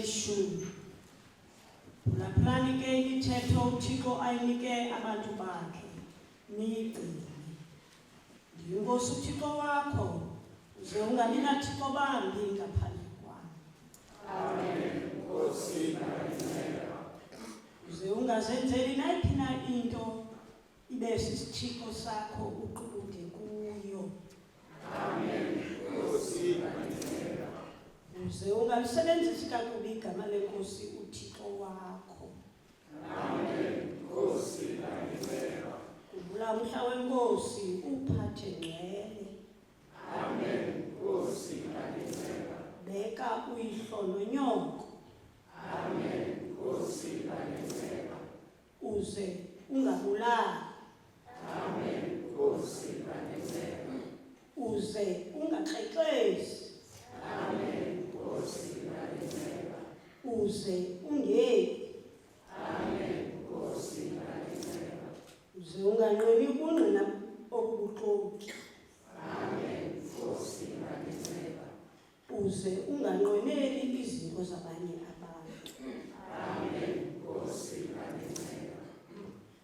Ishumi. Phulaphulani ke imithetho uThixo ayinike abantu bakhe, niyigcine. NdiyiNkosi uThixo wakho, uze ungabi nathixo bambi ngaphandle kwam. Amen. Nkosi, Uze ungazenzeli nayiphi na into ibe sisithixo sakho uqubude kuyo. Amen. Nkosi, Uze ungalisebenzisi kakubi igama leNkosi uThixo wakho. Amen. Nkosi, Khumbula umhla weNkosi uphathe ngcwele. Amen. Nkosi, Beka uyihlo nonyoko. Amen. Nkosi, Uze ungabulali. Amen. Nkosi, Uze ungakrexezi. Amen. Nkosi, Uze ungebi. Amen. Nkosi, Uze unganqeni ubungqina obubuxoki. Amen. Nkosi, Uze unganqweneli izinto